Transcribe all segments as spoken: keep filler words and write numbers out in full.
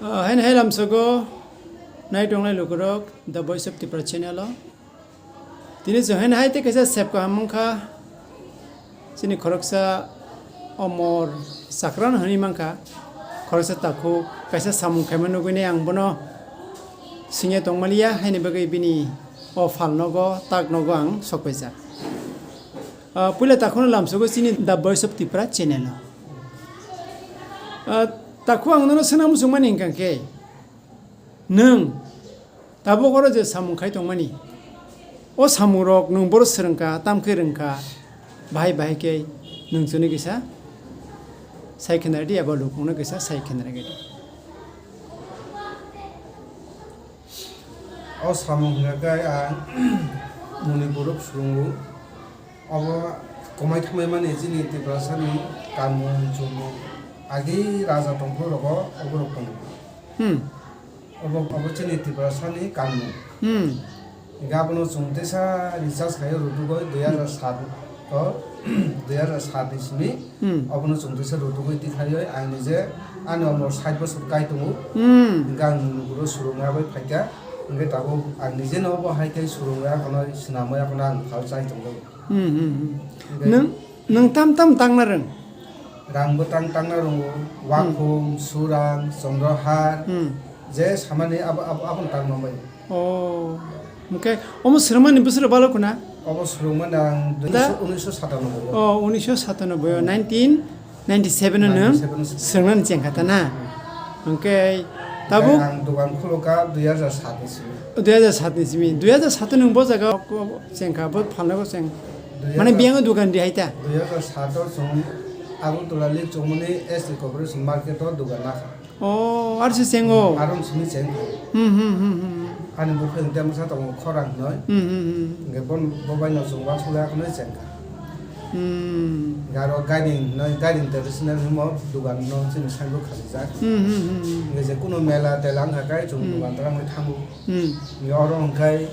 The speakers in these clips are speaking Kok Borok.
Ah, haino hai lamsogo nai tongnai lukurok, The Voice of Tripura channel o. Tini chwng haino hai tei kaisa sep kaham wngkha. Chini khoroksa Omor Chakran hwnwi mankha. Khoroksa takhuk kaisa samung khaima nugwinai ang bono singya tongmaliya, haini bagwi bini o phalnogo, taknogo ang sokpaijak. Ah, puila takhukno lamsogo chini The Voice of Tripura channel o. Ah, takhuk ang nono swngna muchungmani hwnkha khe, nwng tabuk oro je samung khai tongmani, o samungrok nwng boro swrwngkha, tamkhe rwngkha, bahai bahai khe nwng chwngno kisa sai khenardi eba lukungno kisa sai khenargedi. O samung hwnka khe ang Manipur o swrwngo. Obo komai thamai mani chini Tiprasani kanmung chumung agi raja tongphuru rogo oborok tongo. Hmm. Obo, obo chini Tiprasani kanmung. Hmm. Hinkhe abono chwng teisa recharge khaio rutugoi dui hazar sat o, dui hazar sat ni simi. Hmm. Obono chwng teisa rutugoi tikhaioi ang nije ani omor sait bosor kai tongo. Hmm. Hinkhe ang nuguro swrwngna bai phaikha. Hinkhe tabuk ang nije no obo hai khe swrwngya kono swnamwi akono ang phal chai tongo. Hmm, hmm, hmm. Hinkhe nwng, nwng tam tam tangna rwng? Rang bwtang tangna rwngo, hmm, wakhum, surang, chondrohar, hmm, je samani abo, abo, abono tangma bai. Oh, hwnkhe omo swrwngmani bwswk balo khuna? Obo swrwngmani ang da? Unisho, unisho satanoboi o. Oh, unisho satanoboi o, hmm, nineteen ninety seven o nwng ninety seven o swrwng. Swrwngnani chengkha ta na? Hmm. Hwnkhe tabuk ang dogan khulukha dui hazar sat ni simi. Dui hazar sat ni simi. Dui hazar sat o nwng bo jaga o chengkha, bo phalnai bo cheng. Dui hazar. Mane biyang o dogan di hai ta? Dui hazar sat o chwng Agartala Likchomoni S T Corporation Market o dogan nakha. Oh, aro se chengo. Aro simi chengkha. Hmm, hmm, hmm, hmm. Ani buphang temsa tongo khorang noi. Hmm, hmm, hmm. Hwnkhe bon, bo bai no chwng uansukya khwnwi chengkha. Hmm. Garo guiding noi, guiding traditional himo dogan no chini side o khasijak. Hmm, hmm, hmm, hmm. Hwnkhe je kuno mela tela wngkha khe chwng, hmm, dogan twrangwi thango. Hmm. Hwnkhe oro hwnkhe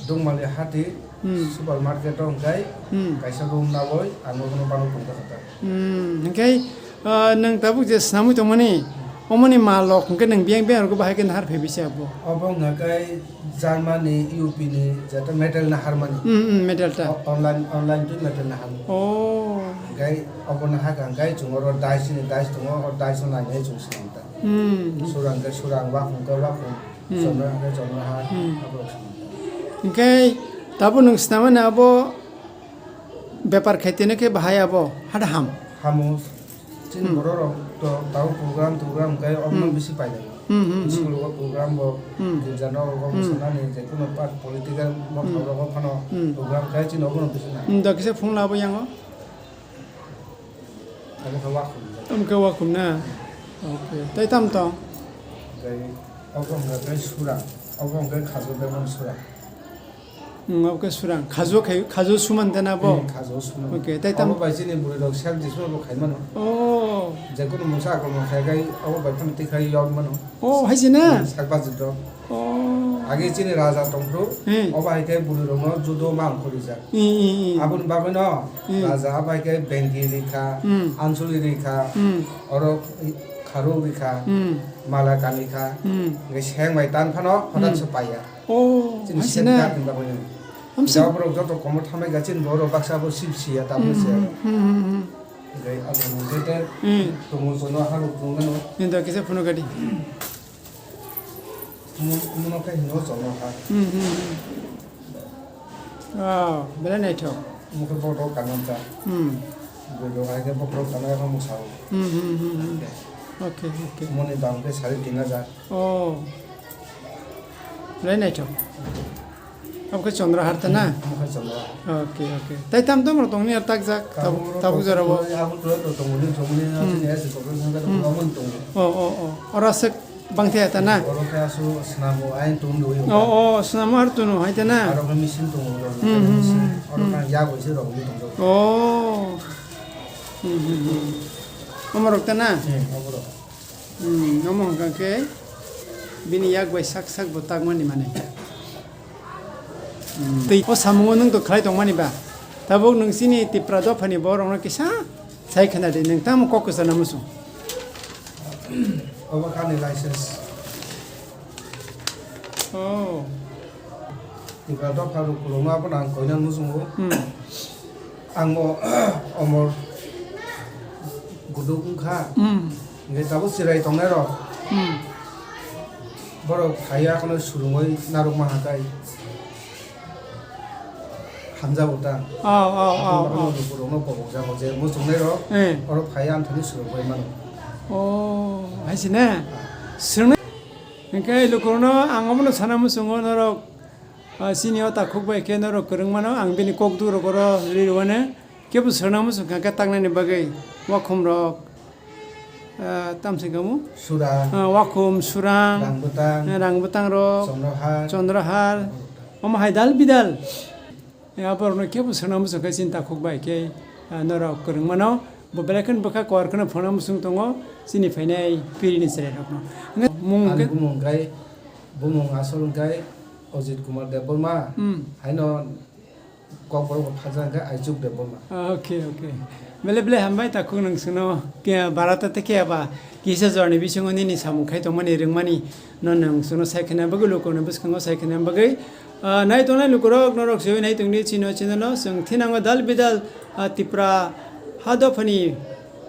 Dongmali hati, hmm, supermarket o hwnkhe, hmm, kaisa room naboi ang bono bano tongkha kha. Hmm, hwnkhe, ah, nwng tabuk je swnamwi tongmani, omoni malrok hwnkhe nwng biyang biyang rwgwi bahai khe nahar phai bisa abo? Obo wngkha khe Germany, U P ni, jeta metal naharmani. Hmm, hmm, metal ta. O-, online, online twi metal naharmani. Oh. Hwnkhe obo nahakha hwnkhe chwng oro dice ni dice tongo, o dice o nainai chwng swnam ta. Hmm. Surang khe surang, wakhung khe wakhung, hmm, chondrohar khe chondrohar, hmm, aborok swnam ta. Hwnkhe tabuk nwng swnamani abo bepar khaitene khe bahai abo hada ham? Hamo. Chini, hmm, borok rok to tabo program togram khe omono, hmm, bisi pailai. Hmm, hmm, hmm. School o program bo, hmm, girja no rogo, hmm, mosanani je kuno part political, hmm, motha rogo phano, hmm, program khe chini omono bisi nai. Hmm, da kisa phone labo yango. Omo khe wakhum. Omo khe wakhum na? Okay. Tai tam tong? Tai obo hwnkha khe sura. Obo hwnkha khe khajo bebak sura. Hmm, obo khe surang. Khajo khai, khajo suman tena bo? Hmm, khajo suman. Okay, tai tam- Obo bai chini bwrwi rok self disposal bo khai mano. Oh. Je kunu mungsa akromon khai khai obo bai phano twi khai yog mano. Oh, hai se na? Hmm, sak bajik rok. Oh. Age chini raja tongphuru, hmm, obo hai khe bwrwi rok no judo ma ongkhor rijak. Hmm, hmm, hmm. Aboni bagwi no, hmm, raja abo hai khe bengi rikha, hmm, anchuli rikha, hmm, oro kharu rikha, hmm, mala kanikha, hmm, hwnkhe seng bai tan phano hotak, hmm, se paiya. Oh, chini hai se na? Safeguard ni bagwi no. Amsa- Jawab rok joto komo thamai ga chini borok baksa bo sip siya tabuk se. Hmm, hmm, hmm, hmm, hmm. Hwnkhe abo hwnkhe te, hmm, tongo jono harok tongo no. Hinda kisa phunukha di. Mo-, mono khe hino jono ha. Hmm, hmm, hmm. Oh, belai naithok. Omo khe bohrok kanam ta. Hmm. Bohrok hai khe bohrok kanai khe mwsao. Hmm, hmm, hmm, hmm. Okay, okay. Moni dam khe sari tin hajar. Oh. Belai naithok. Abo khe Chandra Har ta na? Omo khe Chandra Har. Okay, okay. Tai tam tam rok tongni ar takjak, tabuk, tabuk jora bo. Abo tongo, tongo, tongo, tongo, hmm, tongo, tongo. Oh, oh, oh. Oro aswk bang thaya ta na? Oro khe asu swnamo, ain tun rwi. Oh, oh, swnamo ar tunu hai ta na? Aro khe machine tongo, oro khe, hmm, hmm, machine. Hmm, oro, hmm, khe yak bai se rok ni tongo. Oh. Hmm, hmm, hmm. Omo rok ta na? Hmm, omo rok. Hmm, omo hwnkha khe bini yak bai sak sak bo takmani mane. Hmm. Tei o samungo nwng to khlai tongmani ba? Tabuk nwng chini Tipra dophani borokno kisa sai khna di, nwng tamo kok kwchana muchung? Obo kani license. Oh. Tipra dopha lukurokno abono ang koina muchungo. Hmm. Ang bo omor guduk wngkha. Hmm. Hingke tabuk chwrai tongnai rok. Hmm. Borok phaiya kono surungoi narwkma hatai. Hamjago ta. Oh, oh, oh, oh. Lukurokno kobokjago je muchungnai rok. Eh. Oro phaiya amthani surungoi mano. Oh, hai se ne? Swngnai. Hingke lukurokno ang omono sana muchungo norok, ah, chini o takhuk bai khe norok kwrwng mano, ang bini kok duk rok oro ri rwani. Kebo swnamung chwng kha khe taknani bagwi wakhum rok, ah, tamsai kamu? Surang. Ah, wakhum, surang, rang bwtang, eh, rang bwtang rok, chondrohar. Chondrohar. Omo hai dal bidal. Eh, aborokno kebo swnamung chwng khe chini takhuk bai khe, ah, norok kwrwng mano. Bo belai kheno bwkha kwar kheno phano muchung tongo chini phainai pirini chwrai rokno. Mung ani khe bumung khe, bumung asol khe Ajit Kumar Debbarma. Hmm. Haino Kokborok bo phaljak khe Aichuk Debbarma. Ah, okay, okay. Belai belai hambai takhuk nwng chwngno ke barata tei khe aba kisa jorni bisingo nini samung khai tongmani rwngmani no nwng chwngno sai khna bagwi lukurokni bwskango sai khna bagwi, ah, nai tongnai lukurok norok se nai tongdi chini o channel o chwng thinango dal bidal, ah, Tipra ha dophani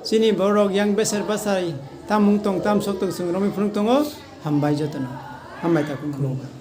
chini borok yang beser bwsai tamung tong tam sok tong chwng romwi phunuk tongo. Hambai jotono. Hambai takhuk. Khulumkha.